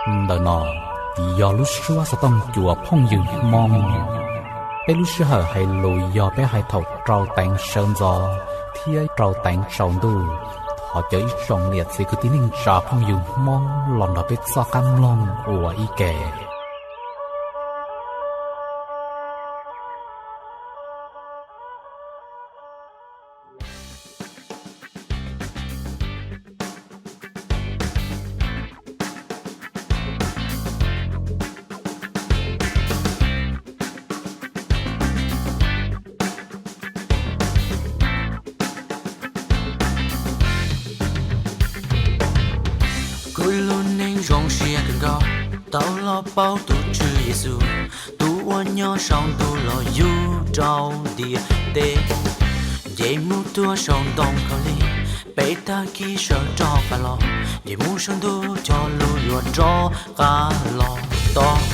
Ntawm no yog lub suab xov tooj cua phooj ywg Hmoob. Peb lub sij hawm hais lus yog peb hais thaum rau teev sawv ntxov thiab rau teev tsaus ntuj. Thov caw ib tsoom niam txiv kwv tij neej tsa phooj ywg Hmoob los nrog peb txoj qab mloog ua ib ke. Kuv lub neej zoo siab kawg nkaus, tau los paub tus Tswv Yexus, tus uas nyob saum ntuj los yug rau ntiaj teb. Nce mus tuag saum ntoo khaub lig, peb tag kis sawv rov qab los, nce mus saum ntuj cog lus yuav rov qab los tos.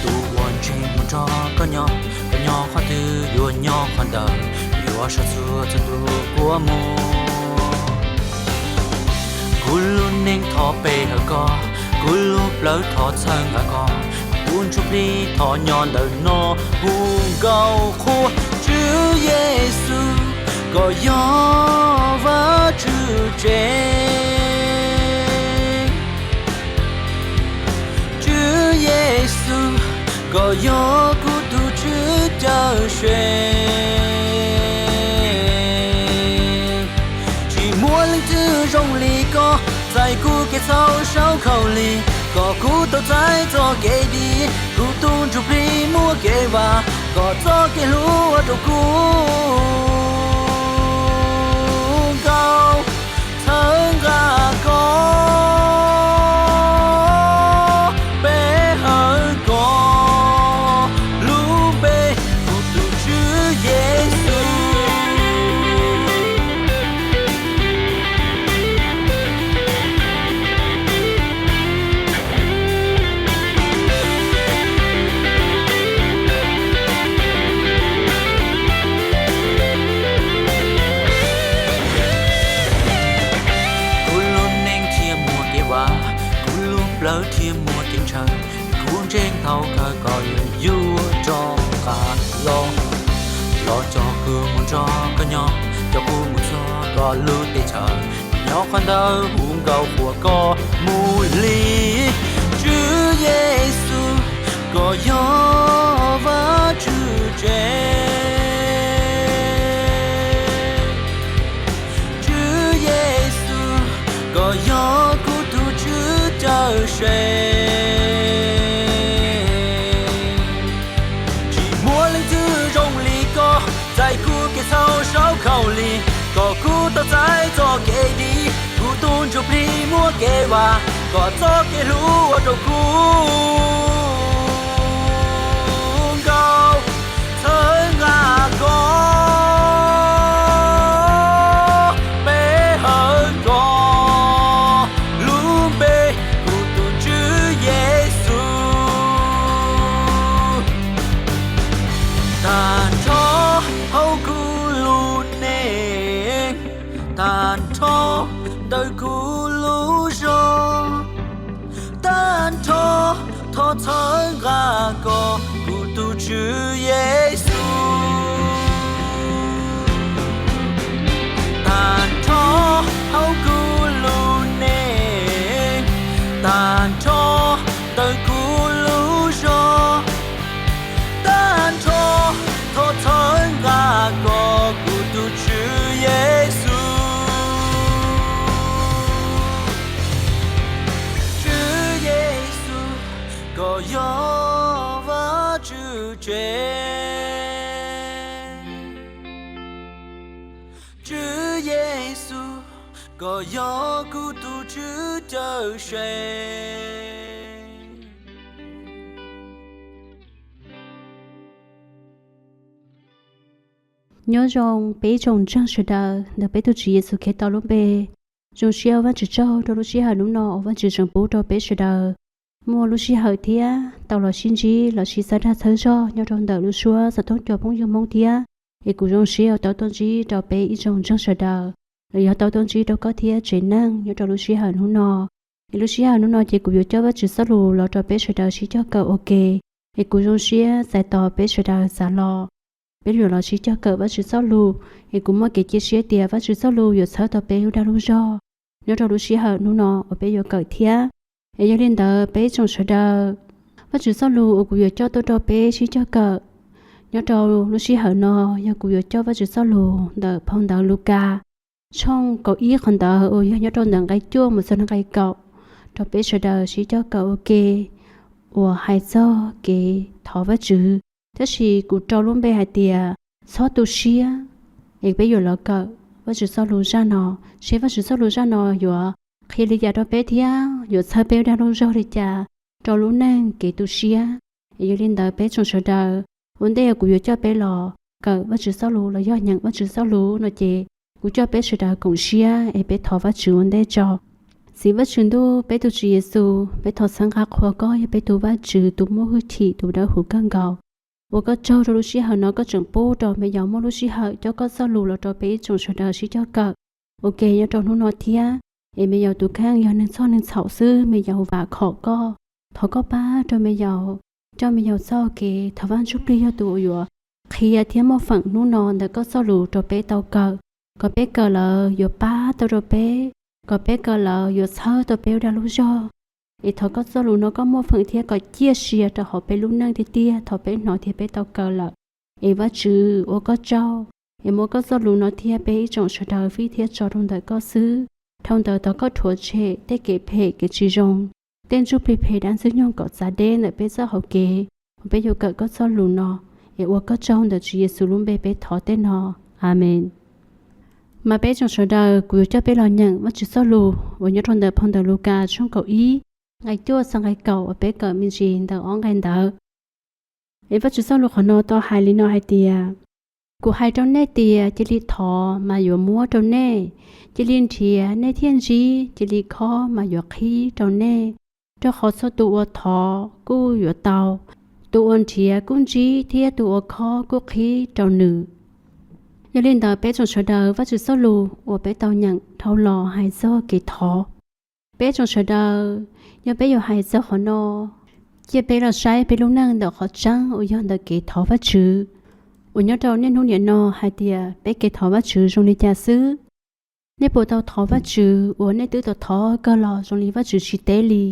Tus uas ntseeg mus nrog koj nyob, koj nyob qhov twg yuav nyob qhov ntawd, yuav sau txhua txhua tus kua muag. Kuv lub neej thov pe hawm koj, kuv lub plawv thov txhawb nqa koj, kuv tus ntsuj plig thov nyob ntawm no hu nkauj qhuas. Tswv Yexus, koj yog Vajtswv tsev. Tswv Yexus, koj yog kuv tus Tswv cawm seej. Tsis muaj leej twg zoo li koj, txais kuv kev txhaum saum khaub lig, kom kuv tau txais txoj kev dim, kuv tus ntsuj plig muaj kev vam, kom txoj kev hlub ua rau kuv nkauj txhawb nqa koj. Pe hawm koj lub npe, kuv tus Tswv Yexus. Kuv lub neej thiaj muaj kev vam, kuv lub plawv thiaj muaj kev ntshaw, kuv ntseeg thaum kawg koj yuav rov qab los. Los coj kuv mus nrog koj nyob, coj kuv mus txog koj lub teb chaws, nyob qhov ntawd hu nkauj qhuas koj mus li. Tswv Yexus, koj yog Vajtswv tsev. Tswv Yexus, koj yog kuv tus Tswv cawm seej. Tsis muaj leej twg zoo li koj, txais kuv kev txhaum saum khaub lig, kom kuv tau txais txoj kev dim, kuv tus ntsuj plig muaj kev vam, kom txoj kev hlub ua rau kuv nkauj txhawb nqa koj. Pe hawm koj lub npe, kuv tus Tswv Yexus. Tag nrho hauv kuv lub neej, tag nrho ntawm kuv lub zog, tag nrho thov txhawb nqa koj, kuv tus Tswv Yexus. Tag nrho hauv kuv lub neej, tag nrho ntawm kuv lub zog, tag nrho thov txhawb nqa koj, kuv tus Tswv Yexus. Tswv Yexus, koj yog Vajtswv tsev. Tswv Yexus, koj yog kuv tus Tswv cawm seej. Nyob zoo peb ib tsoom ntseeg sawv daws ntawm peb tus Tswv Yexus Khetos lub npe. Zoo siab ua Vajtswv tsaug rau lub sij hawm hnub no uas Vajtswv tseem pub rau peb sawv daws muaj lub sij hawm thiab tau los sib ntsib los sis xav dag txhawb zog nyob rau ntawm lub suab xov tooj cua phooj ywg Hmoob thiab. Es kuv zoo siab uas tau tuaj ntsib rau peb ib tsoom ntseeg sawv daws, los yog tau tuaj ntsib rau koj thiab tsev neeg nyob rau lub sij hawm hnub no. Es lub sij hawm hnub no ces kuv yuav coj Vajtswv txoj lus los rau peb sawv daws sib cog kawm ua ke. Es kuv zoo siab txais tos peb sawv daws txav los, peb yuav los sib cog kawm Vajtswv txoj lus. Es kuv muaj kev cia siab tias Vajtswv txoj lus yuav txhawb tau peb lub dag lub zog nyob rau lub sij hawm hnub no uas peb yuav kawm thiab. Es yog li ntawd peb tsoom sawv daws, Vajtswv txoj lus uas kuv yuav coj tuaj rau peb sib cog kawm nyob rau lub sij hawm no yog kuv yuav coj Vajtswv txoj lus ntawm phau ntawv Lukas tshooj kaum ib qhov ntawd uas yog nyob rau ntawm nqe cuaj mus txog nqe kaum rau peb sawv daws sib cog kawm ua ke, uas hais txog kev thov Vajtswv. Tab sis kuv rau lub npe hais tias txhob tu siab. Es peb yuav los kawm Vajtswv txoj lus zaj no, seb Vajtswv txoj lus zaj no yuav qhia li cas rau peb thiab yuav txhawb peb dag lub zog li cas rau lub neej kev tu siab. Es yog li ntawd peb tsoom sawv daws, ua ntej kuv yuav coj peb los kawm Vajtswv txoj lus los yog nyeem Vajtswv txoj lus no ces kuv coj peb sawv daws koom siab es peb thov Vajtswv ua ntej tso. Txiv Vajtswv ntuj, peb tus Tswv Yexus, peb thov txhawb nqa qhuas koj yog peb tus Vajtswv tus muaj hwj chim tus dawb huv kawg nkaus. Ua koj tsaug rau lub sij hawm no koj tseem pub rau me yaus muaj lub sij hawm coj koj txoj lus los rau peb ib tsoom sawv daws sib cog kawm ua ke nyob rau hnub no thiab. Es me yaus tus kheej yog neeg txhoj neeg txhaum xwb, me yaus vam khom koj, thov koj pab rau me yaus, coj me yaus txoj kev. Thov Vaj Ntsujplig yog tus uas yuav qhia thiab muaj feem hnub no ntawm koj txoj lus rau peb tau kawm, kom peb kawm lawm yuav pab tau rau peb, kom peb kawm lawm yuav txhawb tau peb ua dag lub zog. Es thov koj txoj lus no koj muaj feem thiab kom ciaj sia rau hauv peb lub neej tiag tiag thaum peb hnov thiab peb tau kawm lawm. Es Vajtswv ua koj tsaug, es muab koj txoj lus no thiab peb ib tsoom sawv daws fij thiab tso rau ntawm koj xwb. Dhau ntawd thov koj rhuav tshem tej kev phem kev tsis zoo, tej ntsuj plig phem dab ntxwg nyoog kom txav deb ntawm peb txoj hauv kev uas peb yuav kawm koj txoj lus no. Es ua koj tsaug, ntawm Tswv Yexus lub npe peb thov tej no. Amees. Mas peb tsoom sawv daws, kuv yuav coj peb los nyeem Vajtswv txoj lus uas nyob rau ntawm phau ntawv Lukas tshooj kaum ib, nqe cuaj txog nqe kaum uas peb kawm me ntsis ntawm ob nqe ntawd. Es Vajtswv txoj lus qhov no tau hais li no hais tias, kuv hais rau nej tias cia li thov mas yuav muab rau nej, cia li nrhiav nej thiaj ntsib, cia li khob mas yuav qhib rau nej. Rau qhov txhua tus uas thov kuj yuav tau, tus uas nrhiav kuj ntsib thiab tus uas khob kuj qhib rau nws. Yog li ntawd peb tsoom sawv daws, Vajtswv txoj lus uas peb tau nyeem dhau los hais txog kev thov. Peb tsoom sawv daws, yog peb yuav hais txog qhov no, cia peb los saib peb lub neej ntawm qhov tseeb uas yog ntawm kev thov Vajtswv uas nyob rau niaj hnub niam no hais tias peb kev thov Vajtswv zoo li cas xwb. Nej puas tau thov Vajtswv uas nej twb tau thov kawg los zoo li Vajtswv tsis teb li?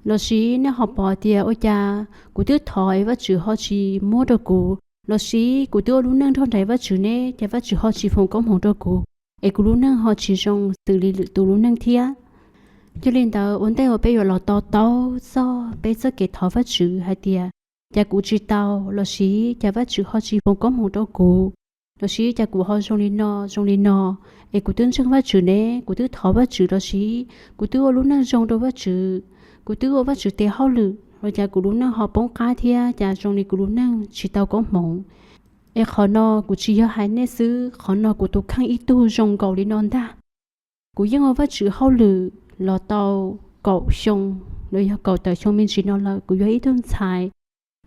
Los sis nej ho pom tias ua cas kuv twb thov es Vajtswv ho tsis muab rau kuv, los sis kuv twb ua lub neej nrog nraim Vajtswv ne ces Vajtswv ho tsis foom koob hmoov rau kuv, es kuv lub neej ho tsis zoo xws li lwm tus lub neej thiab. Yog li ntawd ua ntej uas peb yuav los to taub txog peb txoj kev thov Vajtswv hais tias cas kuv tsis tau, los sis cas Vajtswv ho tsis foom koob hmoov rau kuv, los sis cas kuv ho zoo li no zoo li no, es kuv twb ntseeg Vajtswv ne, kuv twb thov Vajtswv los sis kuv twb ua lub neej zoo rau Vajtswv, kuv twb ua Vajtswv tes hauj lwm los cas kuv lub neej ho poob qab thiab cas zoo li kuv lub neej tsis tau koob hmoov. Es qhov no kuv tsis yog hais nej xwb, qhov no kuv tus kheej ib tug zoo nkaus li no ntag. Kuv yeej ua Vajtswv hauj lwm los tau kaum xyoo los yog kaum tawm xyoo me ntsis no lawm. Kuv yog ib tug ntxhais,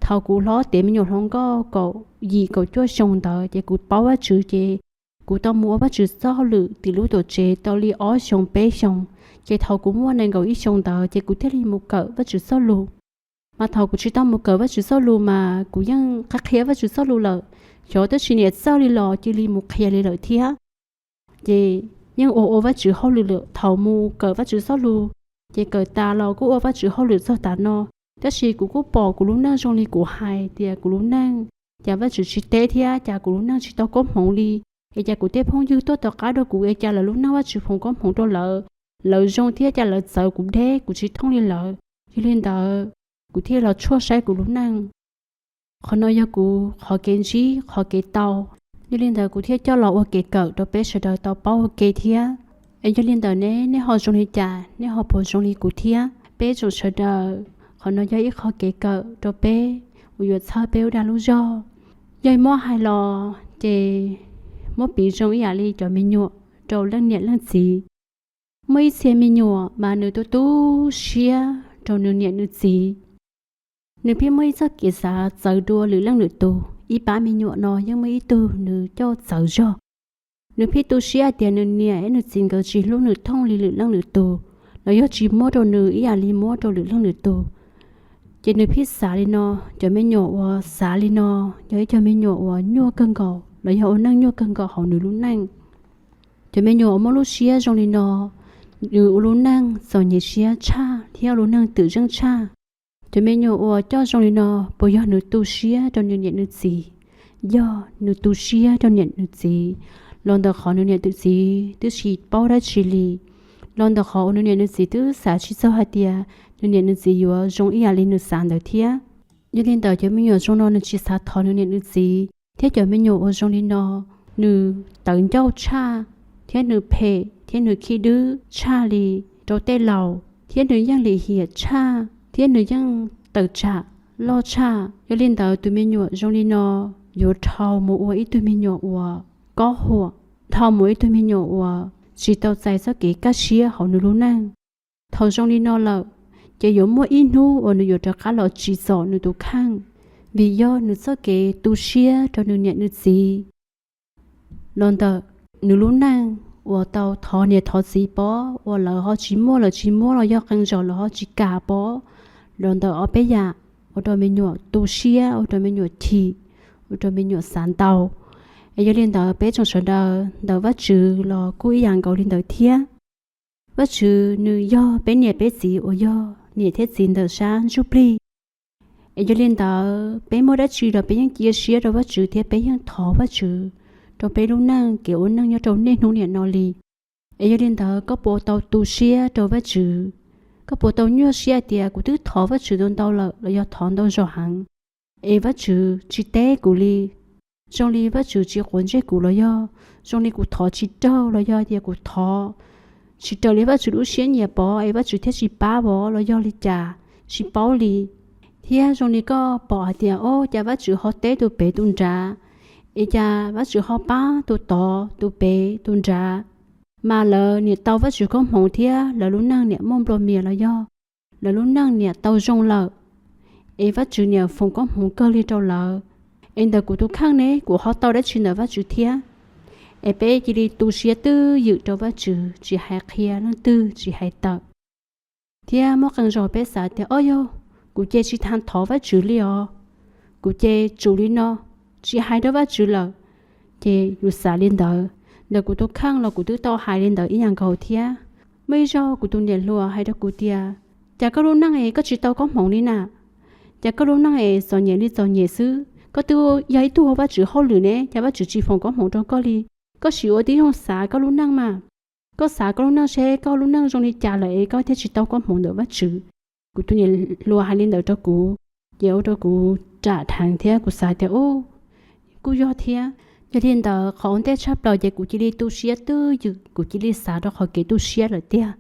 thaum kuv hlob tiav me nyuam hluas nkauj kaum yim kaum cuaj xyoo ntawd ces kuv paub Vajtswv ces kuv tau mus ua Vajtswv txoj hauj lwm tim lub tuam tsev tau li ob xyoos peb xyoos. Ces thaum kuv muaj nees nkaum ib xyoos ntawd ces kuv thiaj li mus kawm Vajtswv txoj lus. Mas thaum kuv tsis tau mus kawm Vajtswv txoj lus mas kuv yeej qhia qhia Vajtswv txoj lus lawm, xyov tab sis niam txawj li los cia li mus qhia li lawm thiab. Ces yeej ua ua Vajtswv hauj lwm lawm, thaum mus kawm Vajtswv txoj lus ces kawm tas los kuj ua Vajtswv hauj lwm txog tav no. Tab sis kuv kuj pom kuv lub neej zoo li kuv hais tias kuv lub neej cas Vajtswv tsis teb thiab cas kuv lub neej tsis tau koob hmoov li. Es cas kuv tej phooj ywg tuaj tom qab rau kuv es cas lawv lub neej Vajtswv foom koob hmoov rau lawv, lawv zoo thiab cas lawv txawv, kuv deb kuv tsis thooj li lawv. Yog li ntawd kuv thiaj los tshuaj saib kuv lub neej. Qhov no yog kuv qhov kev ntsib qhov kev tau. Yog li ntawd kuv thiaj coj los ua kev kawm rau peb sawv daws tau paub ua ke thiab. Es yog li ntawd ne, nej ho zoo li cas, nej ho puas zoo li kuv thiab? Peb tsoom sawv daws, qhov no yog ib qho kev kawm rau peb uas yuav txhawb peb ua dag lub zog. Yog muab hais los ces muab piv zoo ib yam li cov me nyuam rau leej niam leej txiv. Muaj ib txhia me nyuam mas nws tu tu siab rau nws niam nws txiv. Nws pheej muaj ib txoj kev xav txawv dua lwm leej lwm tus. Ib pab me nyuam no yeej muaj ib tug nws coj txawv zog. Nws pheej tu siab hais tias nws niam thiab nws txiv nkawd tsis hlub nws thooj li lwm leej lwm tus. los yog tsis muab rau nws ib yam li muab rau lwm leej lwm tus. Ces nws pheej xav li no. Cov me nyuam uas xav li no yog ib cov me nyuam uas nyuaj kawg nkaus los yog ua neej nyuaj kawg nkaus hauv nws lub neej. Cov me nyuam uas muaj lub siab zoo li no, nws ua lub neej txom nyem siab tshaj thiab ua lub neej twm zeej tshaj. Cov me nyuam uas coj zoo li no, puas yog nws tu siab rau nws niam nws txiv? Yog nws tu siab rau niam nws txiv, los ntawm qhov nws niam nws txiv twb tsis paub dab tsi li, los ntawm qhov uas nws niam nws txiv twb xav tsis txog hais tias nws niam nws txiv yuav zoo ib yam li nws xav ntawd thiab. Yog li ntawd cov me nyuam zoo no nws tsis xav thov nws niam nws txiv, thiab cov me nyuam uas zoo li no, nws tawv ncauj tshaj, thiab nws phem, thiab nws khib dwb tshaj li rau tej laus, thiab nws yeej lim hiam tshaj, thiab nws yeej tawm tsam loj tshaj. Yog li ntawd tus me nyuam zoo li no yuav dhau mus ua ib tug me nyuam uas kob huam, dhau mus ua ib tug me nyuam uas tsis tau txais txoj kev kaj siab hauv nws lub neej. Thaum zoo li no lawm, ces yuav muaj ib hnub uas nws yuav rov qab los tsim txom nws tus kheej, vim yog nws txoj kev tu siab rau nws niam nws txiv. Los ntawm nws lub neej uas tau thov niam thov txiv pov, uas lawv ho tsis muaj, lawv tsis muab los yog qee zaus lawv ho tsis kam pov, los ntawm ob peb yam ua rau me nyuam tu siab, ua rau me nyuam chim, ua rau me nyuam xav ntau. Es yog li ntawd peb tsoom sawv daws ntawm Vajtswv los kuj ib yam nkaus li ntawd thiab. Vajtswv nws yog peb niam peb txiv uas yog niam thiab txiv ntawm sab ntsuj plig. Es yog li ntawd peb muaj dab tsi los peb yeej cia siab rau Vajtswv thiab peb yeej thov Vajtswv rau peb lub neej, kev ua neej nyob rau niaj hnub niam no li. Es yog li ntawd koj puas tau tu siab rau Vajtswv? Koj puas tau nyuaj siab tias kuv twb thov Vajtswv ntau ntau lawm los yog thov ntau zaus heev, es Vajtswv tsis teb kuv li? Zoo li Vajtswv tsis quav ntsej kuv los yog zoo li kuv thov tsis raug los yog tias kuv thov tsis raws li Vajtswv lub siab nyiam pov es Vajtswv thiaj tsis pab vov los yog li cas, tsis paub li. Thiab zoo li koj pom hais tias, o, cas Vajtswv ho teb tus pem tus nrad, es cas Vajtswv ho pab tus tod tus pem tus nrad, mas lawv niam tau Vajtswv koob hmoov thiab lawv lub neej niam muaj nplua mias los yog lawv lub neej niam tau zoo lawm, es Vajtswv niam foom koob hmoov kawg li rau lawv. Es ntawm kuv tus kheej ne, kuv ho tau dab tsi ntawm Vajtswv thiab? Es peb cia li tu siab twj ywm rau Vajtswv, tsis hais qhia leej twg, tsis hais tawm. Thiab muaj qee zaus peb xav tias, o yog, kuv ces tsis tas thov Vajtswv li os, kuv ces tsum li no, tsis hais rau Vajtswv lawm. Ces yus xav li ntawd, ntawm kuv tus kheej los kuv twb tau hais li ntawd ib yam nkaus thiab. Muaj ib zaug kuv tus niam hluas hais rau kuv tias, cas koj lub neej es koj tsis tau koob hmoov li na? Cas koj lub neej es txom nyem li txom nyem xwb? Koj twb yog ib tug ua Vajtswv hauj lwm ne, cas Vajtswv tsis foom koob hmoov rau koj li? Koj sim ua tib zoo xav koj lub neej mas. Koj xav koj lub neej seb koj lub neej zoo li cas lawm es koj thiaj tsis tau koob hmoov ntawm Vajtswv. Kuv tus niam hluas hais li ntawd rau kuv, ces ua rau kuv ram dheev thiab kuv xav tias, u, kuj yog thiab. Yog li ntawd qhov ua ntej tshaj plaws ces kuv cia li tu siab twj ywm, kuv cia li xav rau qhov kev tu siab lawm tiag,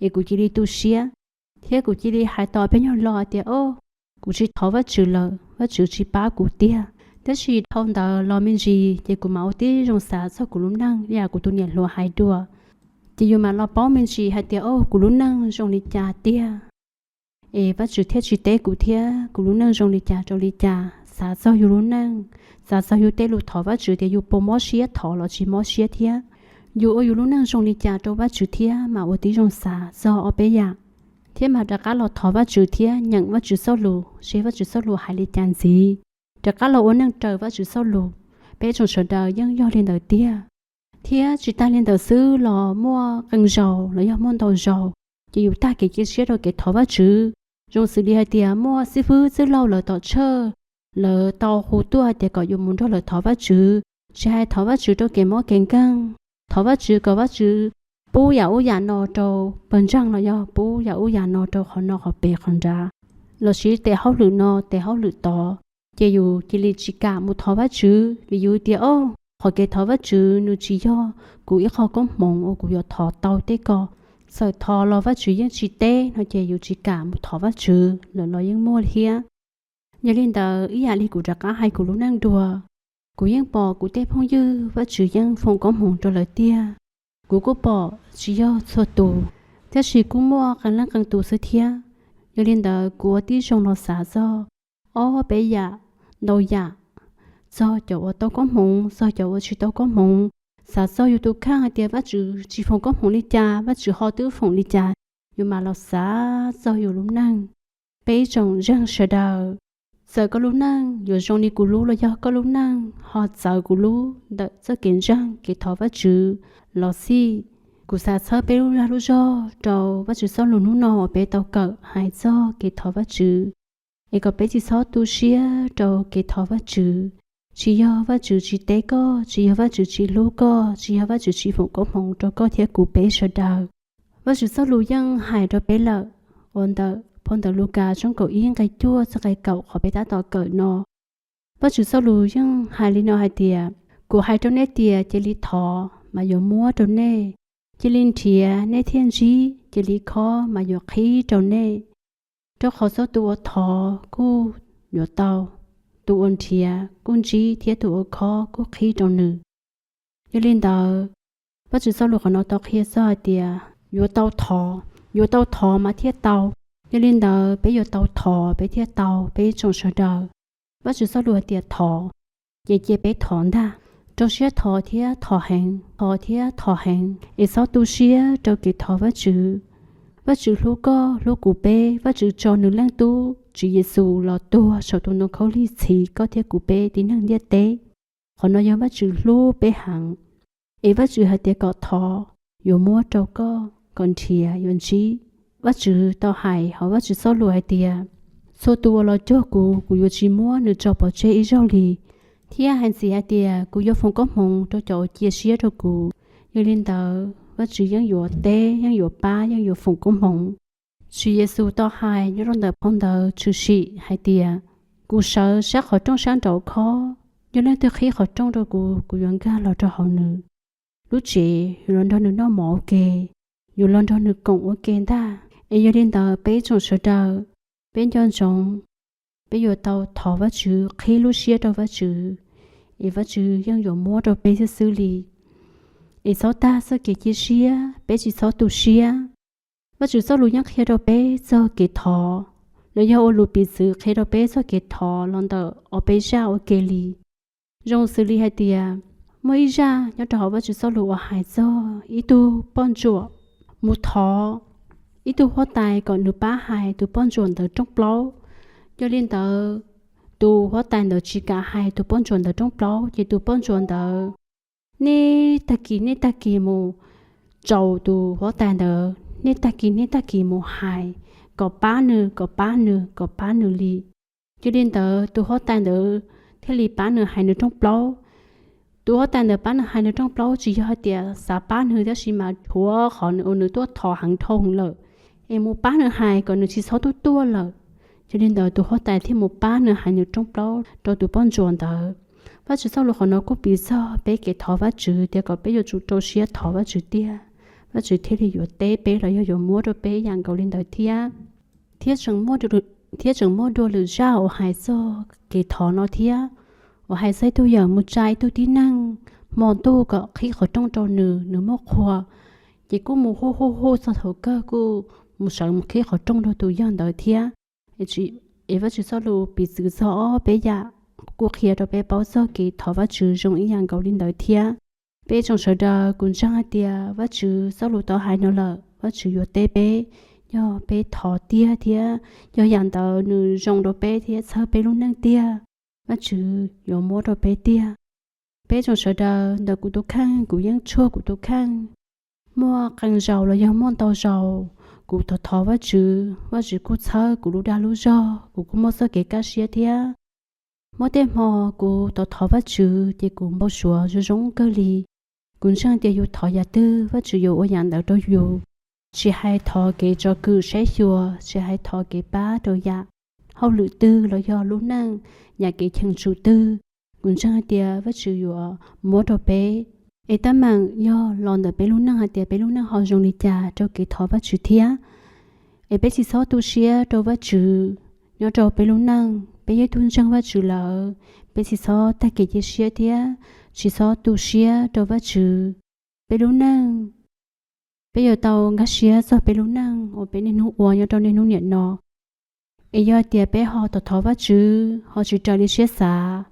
es kuv cia li tu siab. Thiab kuv cia li hais tau peb nyuag lo tias, o, kuv tsis thov Vajtswv lawm, Vajtswv tsis pab kuv tiag. Tab sis dhau ntawd los me ntsis ces kuv mam ua tib zoo xav txog kuv lub neej li yam kuv tus niam hluas hais dua. Ces yus mam los paub me ntsis hais tias, o, kuv lub neej zoo li cas tiag, es Vajtswv thiaj tsis teb kuv thiab, kuv lub neej zoo li cas rau li cas. Xav txog yus lub neej, xav txog yus tej lus thov Vajtswv tias yus puas mob siab thov los tsis mob siab thiab. Yus ua yus lub neej zoo li cas rau Vajtswv thiab, mas ua tib zoo xav txog ob peb yam, thiab mas rov qab los thov Vajtswv thiab nyeem Vajtswv txoj lus seb Vajtswv txoj lus hais li cas ntxiv, rov qab los ua neej raws Vajtswv txoj lus. Peb tsoom sawv daws yeej yog li ntawd tiag. Thiab tsis tas li ntawd xwb los muaj qee zaus los yog muaj ntau zaus, ces yus tag kev cia siab rau kev thov Vajtswv. Zoo xws li hais tias muaj xib fwb txwj laug lawv tom church, lawv tau hu tuaj hais tias kom yus mus nrog lawv thov Vajtswv, tsis hais thov Vajtswv rau kev mob kev nkeeg, thov Vajtswv kom Vajtswv pub yam ub yam no rau pawg ntseeg los yog pub yam ub yam no rau qhov no qhov pem qhov nrad, los sis tes hauj lwm no tes hauj lwm tod. Ces yus cia li tsis kam mus thov Vajtswv vim yus tias, o, qhov kev thov Vajtswv nws tsis yog kuv ib qho koob hmoov uas kuv yuav thov tau tej ko. Txawm thov los Vajtswv yeej tsis teb no ces yus tsis kam mus thov Vajtswv lawm los yeej muaj thiab. Yog li ntawd ib yam li kuv rov qab hais kuv lub neej dua, kuv yeej pom kuv tej phooj ywg Vajtswv yeej foom koob hmoov rau lawv tiag. Kuv kuj pom tsis yog txhua tus, tab sis kuj muaj qee leej qee tus xwb thiab. Yog li ntawd kuv ua tib zoo los xav txog ob peb yam, ntau yam, txog cov uas tau koob hmoov, txog cov uas tsis tau koob hmoov. Xav txog yus tus kheej hais tias Vajtswv tsis foom koob hmoov li cas, Vajtswv ho twb foom li cas. yus mam los xav txog yus lub neej. Peb ib tsoom ntseeg sawv daws, txawm koj lub neej yuav zoo li kuv lub los yog koj lub neej ho txawv kuv lub ntawm txoj kev ntseeg kev thov Vajtswv los xij, kuv xav txhawb peb lub dag lub zog rau Vajtswv txoj lus hnub no uas peb tau kawm hais txog kev thov Vajtswv, es kom peb tsis txhob tu siab rau kev thov Vajtswv. Tsis yog Vajtswv tsis teb koj, tsis yog Vajtswv tsis hlub koj, tsis yog Vajtswv tsis foom koob hmoov rau koj thiab kuv peb sawv daws. Vajtswv txoj lus yeej hais rau peb lawm, uas ntawm phau ntawv Lukas tshooj kaum ib nqe cuaj txog nqe kaum qhov peb tab tom kawm no. Vajtswv txoj lus yeej hais li no hais tias, kuv hais rau nej tias, cia li thov mas yuav muab rau nej, cia li nrhiav nej thiaj ntsib, cia li khob mas yuav qhib rau nej. Rau qhov txhua tus uas thov kuj yuav tau, tus uas nrhiav kuj ntsib, thiab tus uas khob kuj qhib rau nws. Yog li ntawd, Vajtswv txoj lus qhov no tau qhia txog hais tias yuav tau thov, yuav tau thov mas thiaj tau. Yog li ntawd peb yuav tau thov peb thiaj tau, peb tsoom sawv daws. Vajtswv txoj lus hais tias thov, ces cia peb thov ntag. Rau siab thov thiab thov heev, thov thiab thov heev, es txhob tu siab rau kev thov Vajtswv. Vajtswv hlub koj hlub kuv peb, Vajtswv tso nws Leej Tub Tswv Yexus los tuag saum tus ntoo khaub lig txhiv koj thiab kuv peb tib neeg ntiaj teb. Qhov no yog Vajtswv hlub peb heev. Es Vajtswv hais tias kom thov yuav muab rau koj, kom nrhiav yuav ntsib. Vajtswv tau hais hauv Vajtswv txoj lus hais tias, txhua tus uas los cuag kuv, kuv yuav tsis muab nws tso pov tseg ib zaug li. Thiab hais ntxiv hais tias, kuv yuav foom koob hmoov rau cov uas cia siab rau kuv. Yog li ntawd, Vajtswv yeej yuav teb, yeej yuav pab, yeej yuav foom koob hmoov. Tswv Yexus tau hais nyob rau ntawm phau ntawv Tshwm Sim hais tias, kuv sawv sab qhov rooj sab nraud khob, yog leej twg qhib qhov rooj rau kuv, kuv yuav nkag los rau hauv nws lub tsev, yuav los nrog nws noj mov ua ke, yuav los nrog nws koom ua ke ntag. Es yog li ntawd peb tsoom sawv daws, peb nco ntsoov, peb yuav tau thov Vajtswv, qhib lub siab rau Vajtswv, es Vajtswv yeej yuav muab rau peb xwb xwb li. Es txhob tag txoj kev cia siab, peb tsis txhob tu siab. Vajtswv txoj lus yeej qhia rau peb txog kev thov, los yog ua lus piv txwv qhia rau peb txog kev thov los ntawm ob peb zaj ua ke li. Zoo xws li hais tias, muaj ib zaj nyob rau hauv Vajtswv txoj lus uas hais txog ib tug poj ntsuam mus thov ib tug huab tais kom nws pab hais tus poj ntsuam ntawd rooj plaub. Yog li ntawd, tus huab tais ntawd tsis kam hais tus poj ntsuam ntawd rooj plaub, ces tus poj ntsuam ntawd niaj tag kis niaj tag kis mus tsaus tus huab tais ntawd, niaj tag kis niaj tag kis mus hais kom pab nws, kom pab nws, kom pab nws li. Yog li ntawd, tus huab tais ntawd thiaj li pab nws hais nws rooj plaub. Tus huab tais ntawd pab nws hais nws rooj plaub tsis yog hais tias xav pab nws, tab sis mas rhuav qhov nws, nws tuaj thov heev dhau lawm, es mus pab nws hais kom nws tsis txhob tuaj tuaj lawm. Yog li ntawd, tus huab tais thiaj mus pab nws hais nws rooj plaub rau tus poj ntsuam ntawd. Vajtswv txoj lus qhov no kuj piv txog peb kev thov Vajtswv tias kom peb yuav tsum rau siab thov Vajtswv tiag, Vajtswv thiaj li yuav teb peb los yog yuav muab rau peb yam nkaus li ntawd thiab. Thiab tseem muaj dua lwm zaj uas hais txog kev thov no thiab, uas hais txog ib tug yawm mus tsa ib tug tib neeg hmo ntuj kom qhib qhov rooj rau nws, nws muaj qhua, ces kuj mus hu hu hu txog thaum kawg kuj mus sawv mus qhib qhov rooj rau tus yawg ntawd thiab. Es Vajtswv txoj lus piv txwv txog ob peb yam kuj qhia rau peb paub txog kev thov Vajtswv zoo ib yam nkaus li ntawd thiab. Peb tsoom sawv daws, kuv ntseeg hais tias Vajtswv txoj lus tau hais no lawm, Vajtswv yuav teb peb, yog peb thov tiag thiab yog yam ntawd nws zoo rau peb thiab txhawb peb lub neej tiag, Vajtswv yuav muab rau peb tiag. Peb tsoom sawv daws, ntawm kuv tus kheej, kuv yeej tshuaj kuv tus kheej. Muaj qee zaus los yog muaj ntau zaus kuv thov thov Vajtswv, Vajtswv kuj txhawb kuv lub dag lub zog, kuv kuj muaj txoj kev kaj siab thiab. Muaj tej hmo kuv thov thov Vajtswv ces kuv npau suav zoo zoo kawg li. Kuv ntseeg tias yus thov yam twg Vajtswv yuav ua yam ntawd rau yus. Tsis hais thov kev tsom kwm saib xyuas, tsis hais thov kev pab rau yam hauj lwm twg los yog lub neej, yam kev cheem tsum twg, kuv ntseeg hais tias Vajtswv yuav muab rau peb. Es tab meeg yog los ntawm peb lub neej hais tias peb lub neej ho zoo li cas rau kev thov Vajtswv thiab. Es peb tsis txhob tu siab rau Vajtswv nyob rau peb lub neej. Peb yog ib tug ntseeg Vajtswv lawm, peb tsis txhob tag kev cia siab thiab tsis txhob tu siab rau Vajtswv. Peb lub neej, peb yuav tau nkag siab txog peb lub neej uas peb niaj hnub ua nyob rau niaj hnub niam no. Es yog tias peb ho thov thov Vajtswv ho tsis raws li siab xav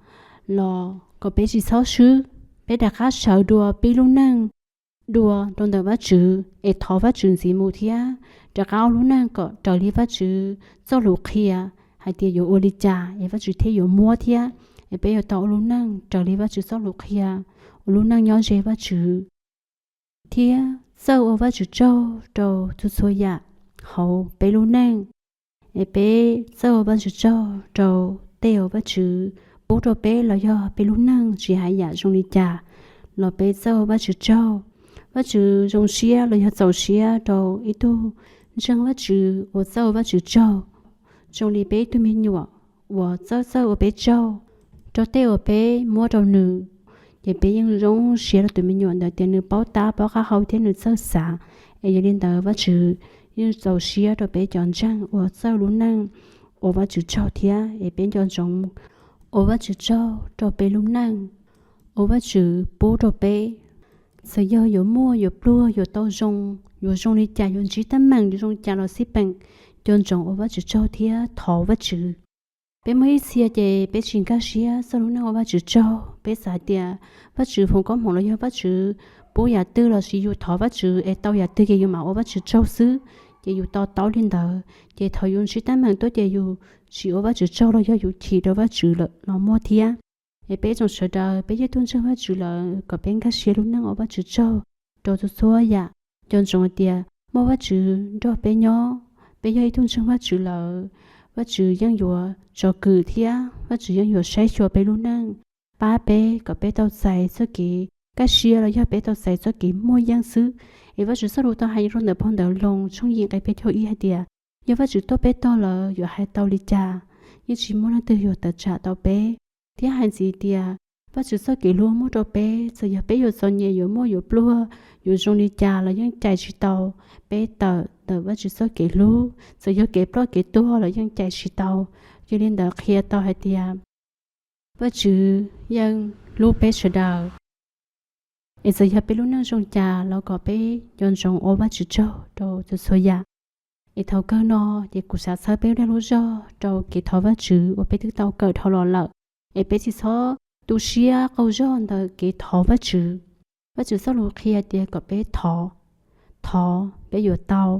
los kom peb tsis txhob swb, peb rov qab sawv dua pib lub neej. dua rau ntawm Vajtswv es thov Vajtswv ntxiv mus thiab rov qab ua lub neej kom raws li Vajtswv txoj lus qhia hais tias yuav ua li cas es Vajtswv thiaj yuav muab thiab. Es peb yuav tau ua lub neej raws li Vajtswv txoj lus qhia, ua lub neej nyob ze Vajtswv thiab txawj ua Vajtswv tsaug rau txhua txhua yam hauv peb lub neej. Es peb txawj ua Vajtswv tsaug rau tej uas Vajtswv pub rau peb los yog peb lub neej tsis hais yam zoo li cas los peb txawj ua Vajtswv tsaug. Vajtswv zoo siab los yog txaus siab rau ib tug ntseeg Vajtswv uas txawj ua Vajtswv tsaug, zoo li peb ib tug me nyuam uas txawj txawj ua peb tsaug rau tej uas peb muab rau nws. Ces peb yeej zoo siab rau tus me nyuam ntawd tias nws paub tab paub qab hau thiab nws txawj xav. Es yog li ntawd Vajtswv yeej txaus siab rau peb cov ntseeg uas txawj lub neej ua Vajtswv tsaug thiab. Es peb nco ntsoov ua Vajtswv tsaug rau peb lub neej uas Vajtswv pub rau peb. Txawm yog yuav muaj yuav pluag yuav tau zoo, yuav zoo li cas yuav ntsib teeb meem yuav zoo li cas los xij peem, nco ntsoov ua Vajtswv tsaug thiab thov Vajtswv. Peb muaj ib txhia ces peb tsis nkag siab txog lub neej ua Vajtswv tsaug, peb xav tias Vajtswv foom koob hmoov los yog Vajtswv pub yam twg los sis yus thov Vajtswv es tau yam twg ces yus mam ua Vajtswv tsaug xwb, ces yus to taub li ntawd. Ces thaum yus ntsib teeb meem tuaj ces yus tsis ua Vajtswv tsaug los yog yus chim rau Vajtswv lawm los muaj thiab. Es peb tsoom sawv daws peb yog ib tug ntseeg Vajtswv lawm kom peb nkag siab lub neej ua Vajtswv tsaug rau txhua txhua yam. Nco ntsoov hais tias muaj Vajtswv nrog peb nyob, peb yog ib tug ntseeg Vajtswv lawm, Vajtswv yeej yuav tsom kwm thiab Vajtswv yeej yuav saib xyuas peb lub neej, pab peb kom peb tau txais txoj kev kaj siab los yog peb tau txais txoj kev muaj yeej xwb. Es Vajtswv txoj lus tau hais rau ntawm phau ntawv Loos tshooj yim nqe peb caug ib hais tias, yog Vajtswv tuaj peb tog lawm yuav hais tau li cas, yeej tsis muaj leej twg yuav tawm tsam tau peb. Thiab hais ntxiv tias Vajtswv txoj kev hlub muaj rau peb, txawm yog peb yuav txom nyem yuav muaj yuav pluag yuav zoo li cas los yeej cais tsis tau peb tawm ntawm Vajtswv txoj kev hlub. Txawm yog kev ploj kev tuag los yeej cais tsis tau. Yog li ntawd qhia tau hais tias Vajtswv yeej hlub peb sawv daws. Es txawm yog peb lub neej zoo cas los kom peb nco ntsoov ua Vajtswv tsaug rau txhua txhua yam. Es thaum kawg no ces kuv xav txhawb peb lub dag lub zog rau kev thov Vajtswv uas peb twb tau kawm dhau los lawm. Es peb tsis txhob tu siab qaug zog ntawm kev thov Vajtswv. Vajtswv txoj lus qhia tias kom peb thov, thov peb yuav tau.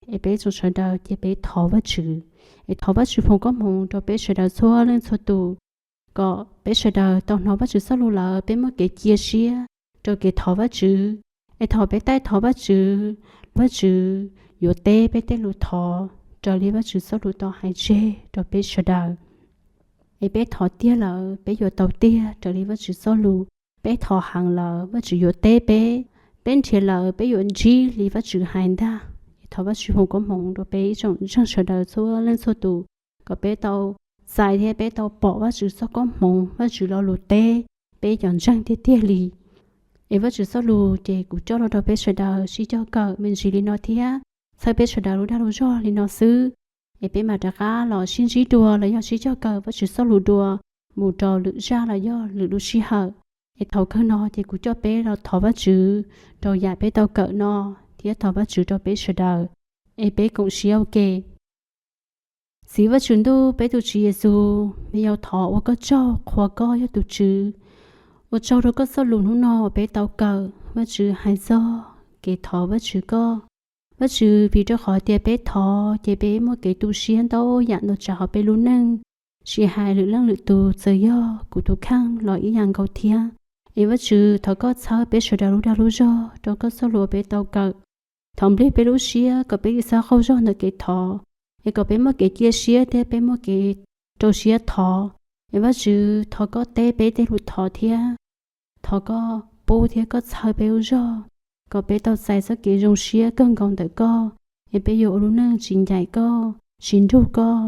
Es peb tsoom sawv daws cia peb thov Vajtswv, es thov Vajtswv foom koob hmoov rau peb sawv daws txhua leej txhua tus, kom peb sawv daws tau hnov Vajtswv txoj lus lawm peb muaj kev cia siab rau kev thov Vajtswv. Es thaum peb taij thov Vajtswv, Vajtswv yuav teb peb tej lus thov raws li Vajtswv txoj lus tau hais tseg rau peb sawv daws. Es peb thov tiag lawm peb yuav tau tiag raws li Vajtswv txoj lus. Peb thov heev lawm Vajtswv yuav teb peb. Peb nrhiav lawm peb yuav ntsib li Vajtswv hais ntag. Es thov Vajtswv foom koob hmoov rau peb ib tsoom ntseeg sawv daws txhua leej txhua tus, kom peb tau txais thiab peb tau pom Vajtswv txoj koob hmoov, Vajtswv lo lus teb peb cov ntseeg tiag tiag li. Es Vajtswv txoj lus ces kuv coj los rau peb sawv daws sib cog kawm me ntsis li no thiab txhawb peb sawv daws lub dag lub zog li no xwb. Es peb mam rov qab los sib ntsib dua los yog sib cog kawm Vajtswv txoj lus dua mus rau lwm zaj los yog lwm lub sij hawm. Es thaum kawg no ces kuv coj peb los thov Vajtswv rau yam peb tau kawm no thiab thov Vajtswv rau peb sawv daws. Es peb koom siab ua ke. Txiv Vajtswv ntuj, peb tus Tswv Yexus, me yau thov ua koj tsaug qhuas koj yog tus Tswv. Ua tsaug rau koj txoj lus hnub no uas peb tau kawm Vajtswv hais txog kev thov Vajtswv koj. Vajtswv, vim rau qhov tias peb thov ces peb muaj kev tu siab ntau yam ntau tsav hauv peb lub neej, tsis hais lwm leej lwm tus, txawm yog kuv tus kheej los ib yam nkaus thiab. Es Vajtswv, thov koj txhawb peb sawv daws lub dag lub zog rau koj txoj lus uas peb tau kawm. Thov nplig peb lub siab kom peb tsis txhob qaug zog ntawm kev thov, es kom peb muaj kev cia siab thiab peb muaj kev rau siab thov. Es Vajtswv, thov koj teb peb tej lus thov thiab thov koj pub thiab koj txhawb peb lub zog, kom peb tau txais txoj kev zoo siab kawg nkaus ntawm koj, es peb yuav ua lub neej tsis ncaim koj, tsis nrug koj.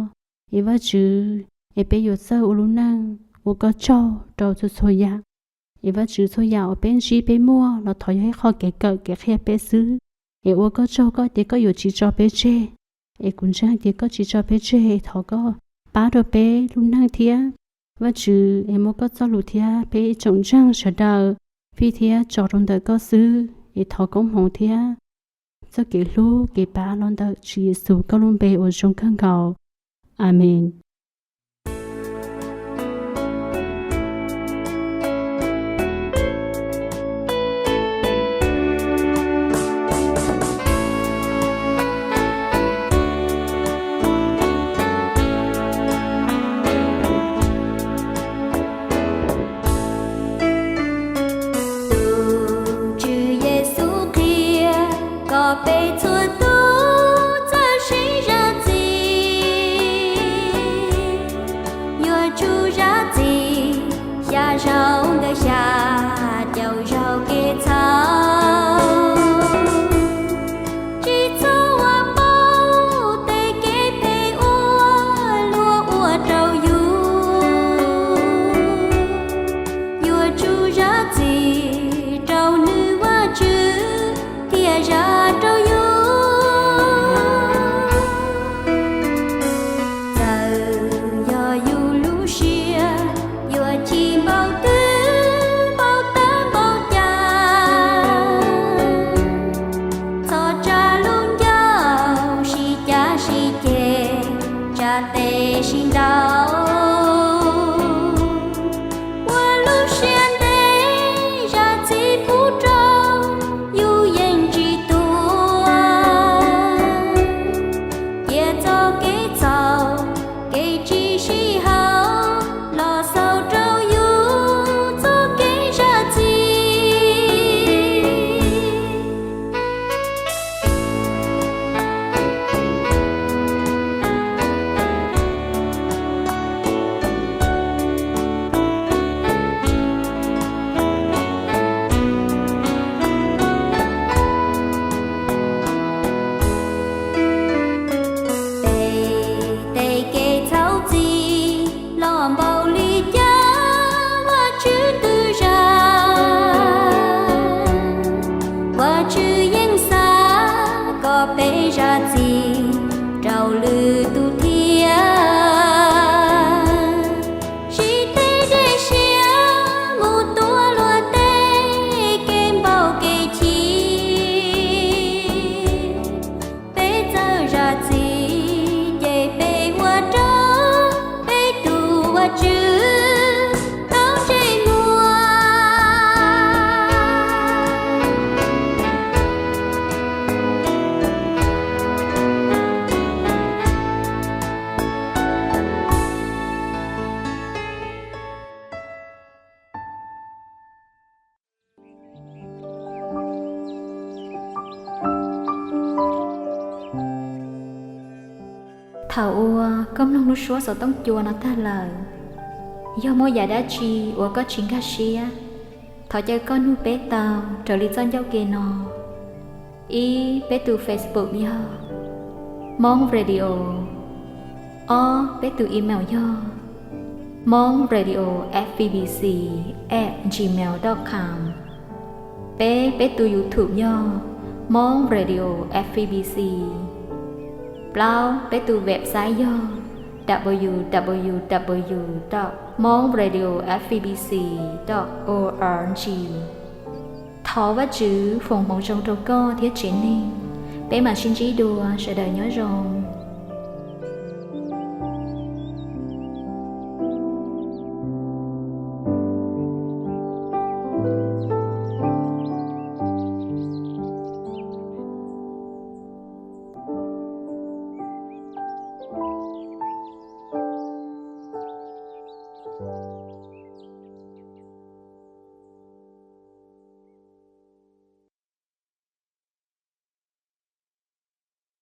Es Vajtswv, es peb yuav txawj ua lub neej ua koj tsaug rau txhua txhua yam. Es Vajtswv, txhua yam uas peb ntsib peb muaj los thov yog ib qho kev kawm kev qhia peb xwb. Es ua koj tsaug koj tias koj yuav tsis tso peb tseg. Es kuv ntseeg tias koj tsis tso peb tseg, thov koj pab rau peb lub neej thiab. Vajtswv, es muab koj txoj lus thiab peb ib tsoom ntseeg sawv daws fij thiab tso rau ntawm koj xwb. Es thov koob hmoov thiab txoj kev hlub kev pab los ntawm Tswv Yexus koj lub npe uas zoo kawg nkaus. Amees. Peb txhua tus txawj siv zam txim, yuav tsum zam txim xya zaus ntawm xya caum zaus kev txhaum. Tsis txhob ua pauv tej kev phem uas luag ua rau yus. Yuav tsum zam txim rau nws Vajtswv thiab zam rau yus. Txawm yog yus lub siab yuav chim npaum twg npaum tawv npaum cas, txhob tsa lub ncauj sib cav sib ceg, tsa tes sib ntaus. Ua lub siab ntev zam txim pub rau yus yeej tsis tuag. Cia txoj kev txhaum, kev tsis sib haum los xaus rau yus txoj kev zam txim. Peb tej kev txhaum txim los npaum li cas Vajtswv twb zam. Vajtswv yeej xav kom peb zam txim rau lwm tus thiab. Siv tej dej siab mus tuav luag tej kev npaum kev chim. Peb txawj zam txim ces peb ua rau peb tus Vajtswv tau ntsej muag. Thaum uas koj mloog lub suab xov tooj cua no tag lawm, yog muaj yam dab tsi uas koj tsis nkag siab, thov caw koj nug peb tau raws li txoj ncauj ke no. Ib, peb tus Facebook yog Hmoob Radio. Ob, peb tus email yog hmongradioFBC at gmail dot com. Peb, peb tus YouTube yog Hmoob Radio FBC. Plaub, peb tus website yog www dot hmongradioFBC dot org. Thov Vajtswv foom hmoov zoo rau koj thiab tsev neeg. Peb mam sib ntsib dua, sawv daws nyob zoo.